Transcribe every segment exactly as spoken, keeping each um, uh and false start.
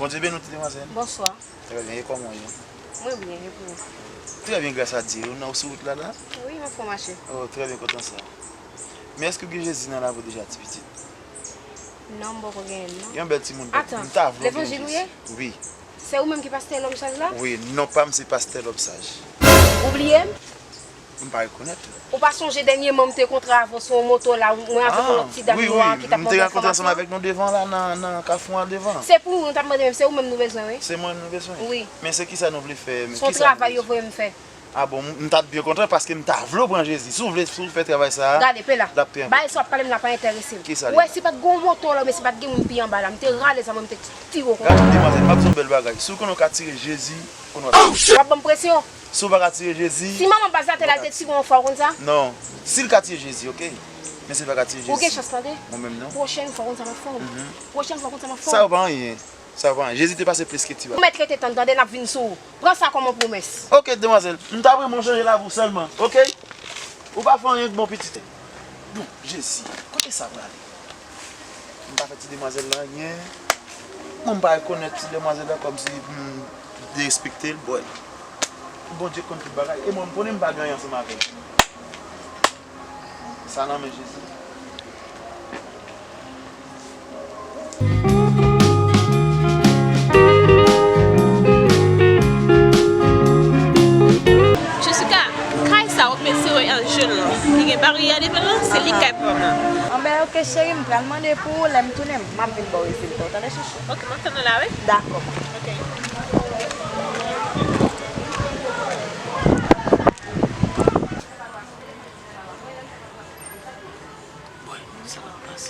Bondye beni w, ti demwazèl. Bonswa. Trè byen, e kòman w ye? Mwen byen, e pou ou? Trè byen, gras a Dye. Ou nan, ou sou wout la, la? Wi, m ap fè mache. Oh, trè byen, kontan sa. Men èske w gen Jezi nan lavi w deja, ti pitit? Non, m poko genyen l, non. Yon bèl timoun, m ta vle w gen Jezi. Wi. Se ou menm ki pastè Lòm Saj la? Wi, non pa m se pastè Lòm Saj. Ou bliye m? M pa rekonèt ou. Ou pa sonje dènyèman m te kontre avè w sou yon moto la, mwen avèk yon lòt ti dam nwa ki t ap mande enfòmasyon? Ah, wi, wi, m te rankontre ansanm avèk nou devan la, nan, nan kafou an devan. Se pou ou m t ap mande menm, se ou menm nou bezwen, wi. Se mwen nou bezwen? Wi. Men se kisa nou vle fè, men kisa nou bezwen? Se yon travay yo voye m fè. Ah bon, m, m t ap byen kontan paske m ta vle w pran Jezi. Si w vle, si w fè travay sa a, l ap trè enpòtan. Gade, pe la. Bagay sa w ap pale m la pa enterese m. Kisa li? Ou wè, si pa t gen yon moto la, oubyen si pa t gen moun pi anba la, m te rale zam mwen, m te tire w konsa. Gade, demwazèl, m ap di w yon bèl bagay. Si w konnen w ka tire Jezi, konnen w ap tire. W ap ban m presyon? Si w pa ka tire Jezi. Si manman baz la te la, li te tire w yon fwa, w konn sa? Non. Si l ka tire Jezi, oke. Men si l pa ka tire Jezi. Ou gen chans, tande. Mwen menm, non. Pwochèn fwa, w konn sa m ap fè w? Mhm. Pwochèn fwa, w konn sa m ap fè w? Sa yo pa anyen. Sa yo pa anyen. Jezi te pase plis ke ti bagay. Ou mèt rete tann, tande, n ap vin sou ou. Pran sa kòm yon pwomès. Oke, demwazèl. M ta renmen w chanje lavi w sèlman, oke? Ou pa fè anyen k bon, pitit. Bon, Jezi, kote sa prale? M pa fè ti demwazèl la anyen. Mwen, m pa rekonèt ti demwazèl la kòmsi pou m derespekte l, bòy. Bondye konn tout bagay. E mwen, m konnen m pa gen anyen ansanm avè l. Sa nan men Jezi. Jessica, kay sa ou mete sere an jòn lan, ki gen baryè devan l lan, se li kay pa m nan. Anben, oke, cheri, m pral mande pou ou, lè m tounen, m ap vin ba w rezilta w, tande, chouchou? Oke, m ap tann ou la, wi. Dakò. Oke. Bòy, sa k ap pase?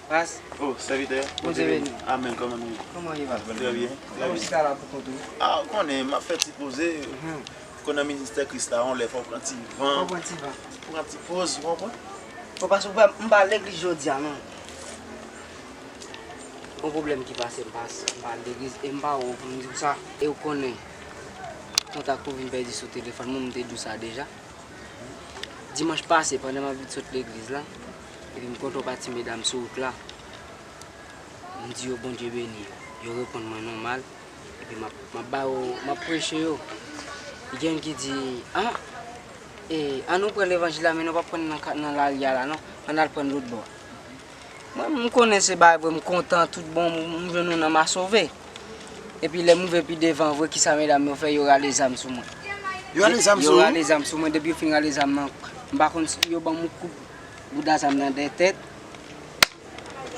Pas. Oh, sèvitè. Bondye beni. Amèn, kòman nou ye? Kòman w ye, papa? Trè byen, trè byen. Ou chita la pou kont ou? Ah, ou konnen, m ap fè ti poze. Mhm. Konnen nan ministè Kris la, yon lè fò w pran ti van. Fò w pran ti van. Pran ti poz, ou konprann? Bon, pas, ou pa, m pa al legliz jodi a, non. Yon pwoblèm ki pase m, pas, m pa al legliz e m pa wè w pou m di w sa. E w konnen, kontak ou vin pèdi sou telefòn mwen, m te di w sa deja. Dimanch pase, pandan m ap vin sot legliz la, epi m kontre yon pati medam sou wout la. M di yo Bondye beni yo. Yo reponn mwen nòmal. Epi m ap, m ap ba yo, m ap preche yo. Gen youn ki di, "Ah, e, an nou pran levanjil la, men nou p ap pran l nan ka, nan lari a la, non. Ann al pran l lòt bò." Mwen, m konnen se bagay vre, m kontan, tout bon, m, m jwenn yon nonm a sove. Epi lè m rive pi devan vre, kisa medam yo fè? Yo rale zam sou mwen. Yo rale zam sou ou? Yo rale zam sou mwen, depi yo fin rale zam nan, m pa konn si yo ban m yon kout bouda zam nan dèyè tèt.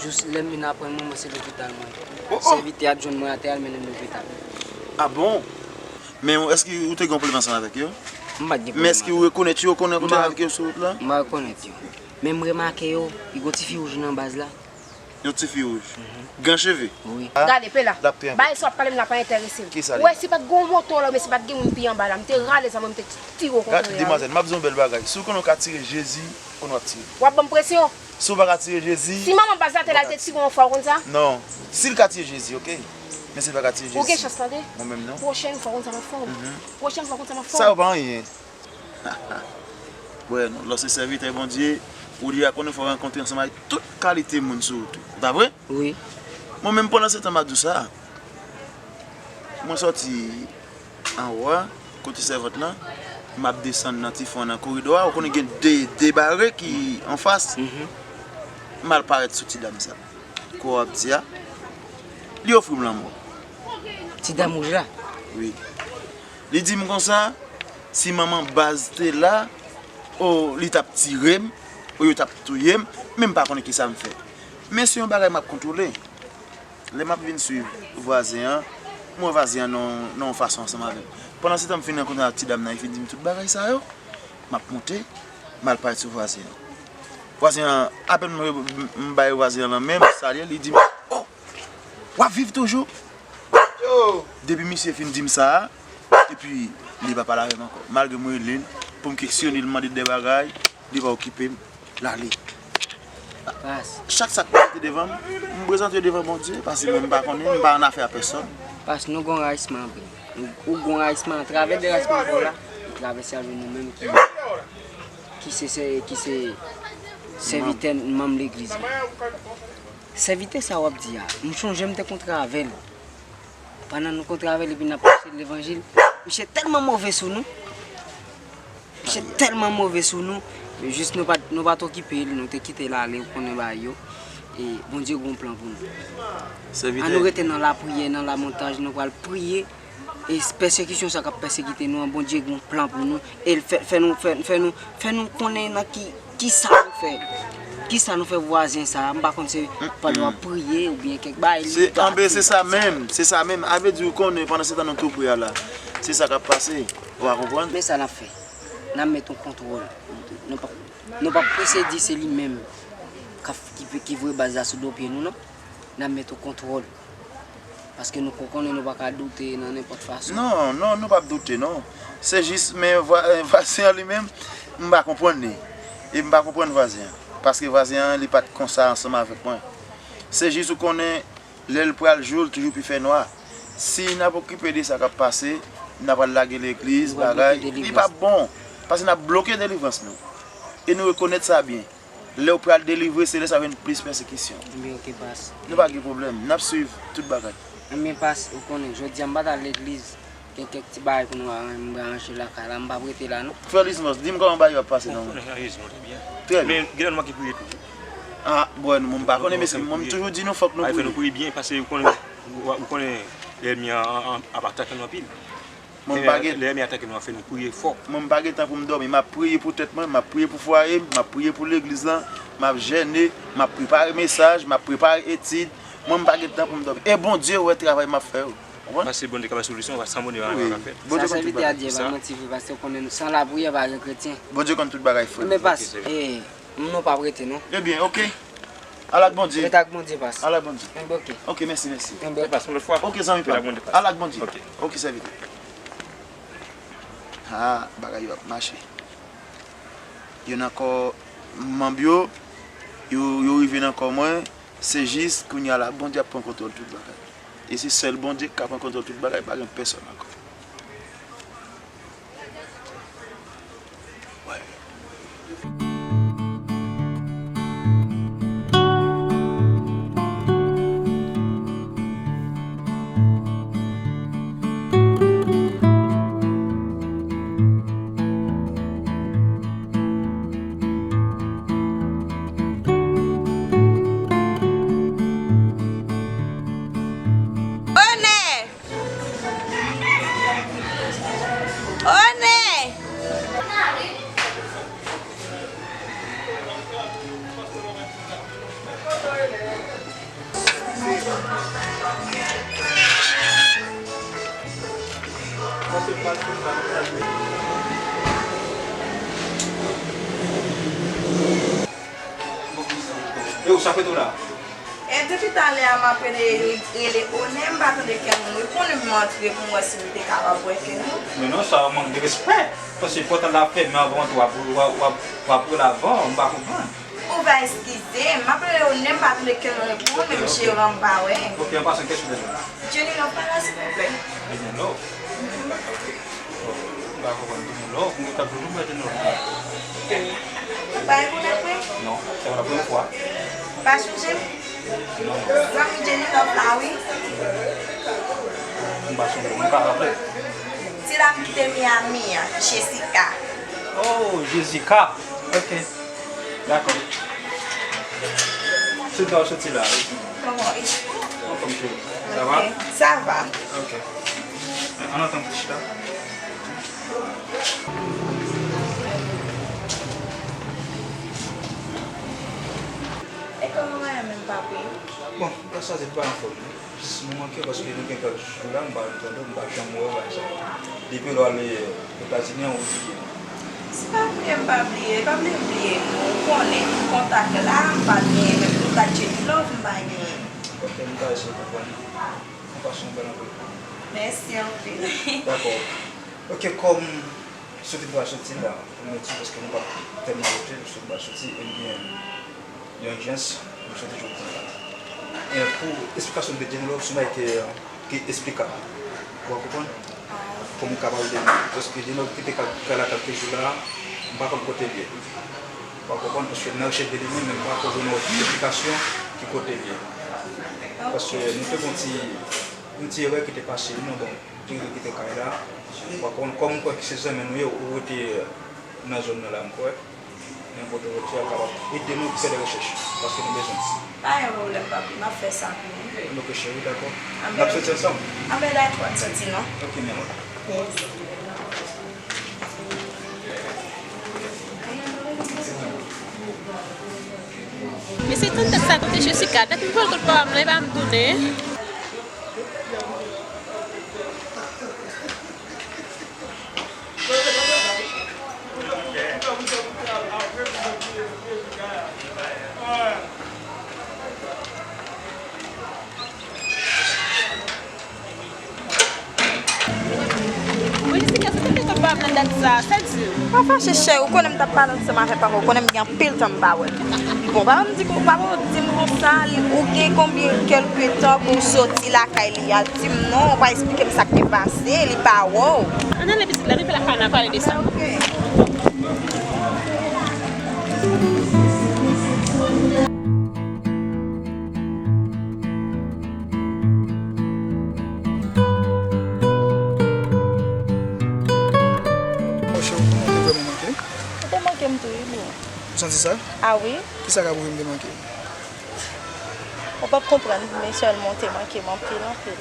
Jis lè m vin aprann mwen, mwen se lopital mwen ye. Oh, oh. Sèvitè a t jwenn mwen atè, al mennen m lopital. Ah bon? Men èske ou te gen yon pwoblèm ansanm avèk yo? M pa t gen pwoblèm avèk yo. Men èske ou rekonèt yo, konnen ou te avèk yo sou wout la? M pa rekonèt yo. Men m remake yo, gen yon tifi wouj nan baz la. Yon tifi wouj. Mhm. Gran cheve? Wi. Ah, gade, pe la. Bagay sa w ap pale m la pa enterese m. Kisa li? Ou wè, si pa t gen yon moto la, oubyen si pa t gen moun pi anba la, m te rale zam mwen, m te tire w kontre a, wi. Gade, demwazèl, m ap di w yon bèl bagay. Si w konnen w ka tire Jezi, konnen w ap tire. W ap ban m presyon? Si w pa ka tire Jezi. Si manman baz la te la, li te tire w yon fwa, ou konn sa? Non. Si l ka tire Jezi, oke. Men si l pa ka tire Jezi. Ou gen chans, tande. Mwen menm, non. Pwochèn fwa, ou konn sa m ap fè w? Mhm. Pwochèn fwa, ou konn sa m ap fè w? Sa yo pa anyen. Wè, non, lè w se sèvitè Bondye, ou deja konnen fò w rankontre ansanm avèk tout kalite moun sou wout ou. E pa vre? Wi. Mwen menm, pandan se tan m ap di w sa, mwen sòti anwo a, kote sèvant lan, m ap desann nan ti fon an nan koridò a, ou konnen gen de, de bare ki anfas. Mhm. M al parèt sou ti dam sa. Kwa w ap di a, li ofri m lanmò. Ti dam wouj la? Wi. Li di m konsa, si manman baz te la, o, li t ap tire m, o, yo t ap touye m, men m pa konnen kisa m fè. Men se yon bagay m ap kontwole. Lè m ap vin swiv vwazen an, m wè vwazen an nan, nan yon fason ansanm avè m. Pandan se tan, m fin rankontre ak ti dam nan, li fin di m tout bagay sa yo. M ap monte, m al parèt sou vwazen an. Vwazen an, apèn m, m bay vwazen an lanmen, m salye l, li di m, "Oh, w ap viv toujou?" Depi misye fin di m sa a, epi li pa pale avè m ankò. Malgre m rele l pou m kesyone l, mande l de bagay, li pa okipe m, l ale. Pas. Chak sa k prezante devan m, m prezante yo devan Bondye, paske mwen m pa konnen, m pa annafè a pèsòn. Pas, nou gon rayisman anpil. Nou, ou gon rayisman, atravè derayisman pa w la, ou travèse al jwenn nou menm ki, ki se, se, ki se Sèvitè, manm legliz la. Sèvitè sa w ap di a, m chonje m te kontre avè l. Pandan nou kontre avè l epi n ap preche levanjil, misye tèlman move sou nou. Misye tèlman move sou nou, jis nou pa, nou pa t okipe l, nou te kite l ale, ou konnen bagay yo. E Bondye gen yon plan pou nou. An nou rete nan lapriyè, nan lamantaj, nou pral priye. E pèsekisyon sa k ap pèsekite nou an, Bondye gen yon plan pou nou. E l fè, fè nou, fè, fè nou, fè nou konnen nan ki, ki sa nou fè. Ki sa nou fè vwazen sa a, m pa konn se pandan w ap priye oubyen kèk bagay. Se anben, se sa menm, se sa menm. A vle di ou konnen pandan se tan nou tou pri a la. Se sa k ap pase. Ou a konprann? Men sa n ap fè. N ap met yon kontwòl. Nou p ap, nou p ap prese di se li menm k ap, ki, ki voye baz la sou do pye nou, non. N ap met yon kontwòl. Paske nou ko-, konnen nou pa ka doute nan nenpòt fason. Non, non, nou p ap doute, non. Se jis, men vwa-, vwazen an li menm, m pa konprann li. E m pa konprann vwazen an. Paske vwazen an, li pa t konsa ansanm avèk mwen. Se jis ou konnen, lè l pral jou, l toujou pi fè nwa. Si n ap okipe de sa k ap pase, n ap al lage legliz, bagay, li p ap bon. Paske n ap bloke delivrans nou. E nou rekonèt sa byen. Lè w pral delivre, se lè sa w jwenn plis pèsekisyon. Ebyen, oke, pas. Nou pa gen pwoblèm. N ap swiv tout bagay. Ebyen, pas, ou konnen, jodi a m pa t al legliz. Gen kèk ti bagay pou nou aran-, m aranje lakay la, m p ap rete la, non. Frè Lizmòs, di m kòman bagay yo ap pase nan mwen. Trè byen. Men, gen lè nou manke priye tou. Ah, bon, mwen m pa konnen, mesye, mwen m toujou di nou fòk nou priye. Fòk nou priye byen, paske ou konnen, ou, ou konnen lènmi an, an, an ap atake nou anpil. Mwen m pa gen. Lè, lè enmi atake nou an, fè nou priye fò. Mwen m pa gen tan pou m dòmi. M ap priye pou tèt mwen, m ap priye pou fwaye m, m ap priye pou legliz lan, m ap jène, m ap prepare mesaj, m ap prepare etid. Mwen m pa gen tan pou m dòmi. E Bondye wè travay m ap fè yo. Konprann? Paske Bondye ka bay solisyon, san Bondye pa ka fèt. Bondye konn tout bagay. Sa sèvitè a di, pa manti vre, paske ou konnen, san lapriyè pa gen kretyen. Bondye konn tout bagay, frè m. Men pas, e, nou p ap rete, non. Ebyen, oke. Al ak Bondye. Ret ak Bondye, pas. Al ak Bondye. Enben, oke. Oke, mèsi, mèsi. Enben, oke. Pas, yon lòt fwa. Oke, zanmi pa m. Al ak Bondye. Oke. Oke, sèvitè. Ha, bagay yo ap mache. Yo nan kò manm yo, yo, yo rive nan kò mwen, se jis kounye a la, Bondye ap pran kontwòl tout bagay. E se sèl Bondye ki ka pran kontwòl tout bagay, pa gen pèsòn ankò. Bonè! One! Yo, sa fè tou la? E depi talè a m ap rele, rele Onè, m pa tande kè moun reponn, m antre pou m wè si m te kapab wè kè moun. Men non, sa yon mank de respè. Paske pòt la fèmen anvan w antre, w ap, w ap, w ap, w ap rele avan, m pa konprann. Ou va eskize m, m ap rele Onè, m pa tande kè moun reponn, menm jeran m pa wè. Ok, an pasan, kiyès ou bezwen la? Jenny Love pa la, silvouplè. Jenny Love? Ok. M pa konprann, Jenny Love, mwen ta toujou wè Jenny Love. Ou pa rekonèt mwen? Non, se la premye fwa. Pa chonje m? Non. Zanmi Jenny Love la, wi. M pa sonje, m ka raple. Ti dam ki te Miami an, Jessica. Oh, Jessica. Ok. Dakò. Se ta w soti la, wi. Kòman w ye? Anfòm, cheri. Sa va? Ok, sa va. Ok. Ann antann pou chita. E kòman Miami, papi? Bon, m ta chwazi pa anfòm, wi. Jis mwen manke w paske nou gen kèk jou la, m pa tande w, m pa janm wè w, bagay sa yo. Depi lè w ale Etazini an, ou bliye m. Se pa bliye m pa bliye, e pa bliye m bliye nou. Ou konnen, kontak la, m pa genyen, menm kontak Jenny Love, m pa genyen. Ok, m ta eseye konprann. Ou pase yon bèl anpil. Mèsi anpil. Dakò. Ok, kòm soti nou pral soti la, pou mwen di, paske nou pa tèlman rete, nou soti pral soti, ebyen, yon ijans, nou soti jodi a. E pou eksplikasyon de Jenny Love, se yon bagay ki, ki eksplikab. Ou konprann? Pou mwen kapab de, paske Jenny Love kite kal-, kay la kèlke jou la, m pa konn kote l ye. Pa konprann, paske nan rechèch de li menm, men m pa ko jwenn yon esplikasyon ki kote l ye. Paske nou te gon ti, yon ti erè ki te pase nou, bon, te kite kay la. Pa konprann, kòm m kwè ke se zanmi nou ye, ou rete nan zòn nan la, m kwè. Nenpòt ou rete a kapab ede nou fè de rechèch, paske nou bezwen. Pa gen pwoblèm, papi, m ap fè sa pou ou. Ok, cheri, dakò. N ap soti ansanm? Anben, dakò, n soti non. Ok, men. Mesye, tann dat sa kote Jessica. Dat m pran kote pa m la, e pa m tounen. Mwen di, Jessica, sa te fè kòb pa m nan dat sa, sa di? Pa fache, chè, ou konnen m t ap pale ansanm avè papa, ou konnen m gen anpil tan m pa wè l. Bon, papa m di, papa m di m konsa, li, ou gen konbyen kèlke tan pou w soti lakay li a? Di m non, ou pa eksplike m sa k te pase, li pa wè w. Ann ale pitit la, rive lakay la, n a pale de sa. Ok. Monchè, ou te vrèman manke m? Ou te manke m tou, wi, bro. Ou santi sa? A wi. Kisa k ap pwouve m te manke w? Ou p ap konprann, men sèlman ou te manke m anpil, anpil.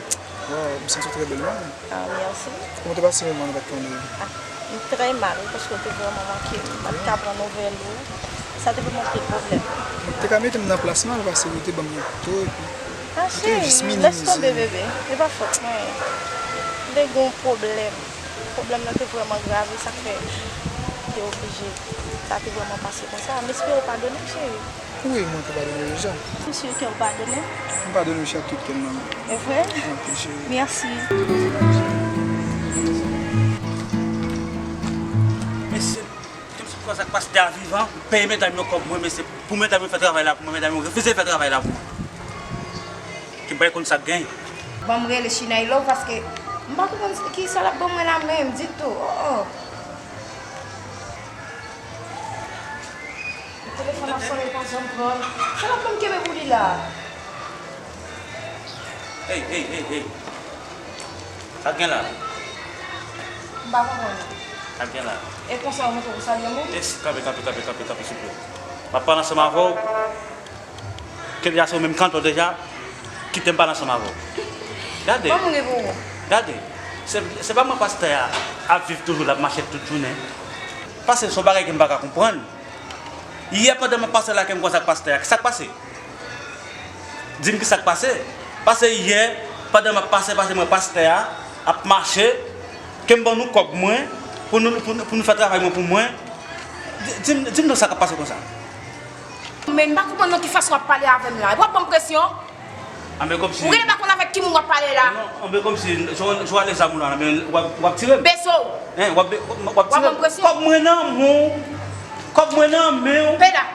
Waw, m santi w trè bèl, non? Ah, mèsi. Kòman w te pase moman nou pa t tande? Ah, m trè mal, wi, paske w te vrèman manke m. M pa t ka pran nouvèl ou. Sa te ban m anpil pwoblèm. Ou te ka mete m nan plas m, al pase ou te ban m yon kouto, epi ou te jis minimize. Ah, cheri, lès tonbe, bebe. E pa fòt mwen. M te gen yon pwoblèm. Pwoblèm nan te vrèman grav, e sa k fè m te oblije. Sa te vrèman pase konsa. M espere w padone m, cheri. Wi, mwen te padone w deja. Ou si ke w padone m? M padone w, cheri, ak tout kè m nan men. E vre? Anpil, cheri. Mèsi. Mesye, ke m sot konsa ak pastè a vivan, m peye medam yo kòb mwen, mesye, pou medam yo fè travay la pou mwen, medam yo refize fè travay la pou mwen. Ke m pa konn sa k genyen. Ban m rele Chiney Love, paske m pa konprann kisa l ap ban mwen la menm ditou. Oh, oh. Telefòn ap sonnen, l pa janm pran l. Sa l ap ban m kenbe pou li la? Hey, hey, hey, hey. Sa k gen la? M pa konprann. Sa k gen la? E konsa ou montre pou salye moun? Yes, kanpe, kanpe, kanpe, kanpe, kanpe, souple. M ap pale ansanm avè w. Ke deja se ou menm kanpe w deja. Kite m pale ansanm avè w. Gade. Ban m ri pou ou. Gade. Se, se pa mwen pastè a ap viv toujou, l ap mache tout jounen. Pase se yon bagay ke m pa ka konprann. Yè pandan m ap pase la ke m kwè sa k pastè a. Sa k pase? Di m kisa k pase. Pase yè, pandan m ap pase, pase m wè pastè a ap mache, ke m ban nou kòb mwen, pou nou, pou, pou nou fè travay mwen pou mwen. Di, di m, di m non sa k ap pase konsa. Men m pa konprann nan ki fason w ap pale avè m la. W ap ban m presyon? Anben kòmsi. Ou genlè pa konn avèk ki moun w ap pale la. Non, anben kòmsi, jan w ale zam ou la, anben w ap, w ap tire m. Bese w. Hein, w ap, w ap tire m. W ap ban m presyon? Kòb mwen nan men w. Kòb mwen nan men w. Peda.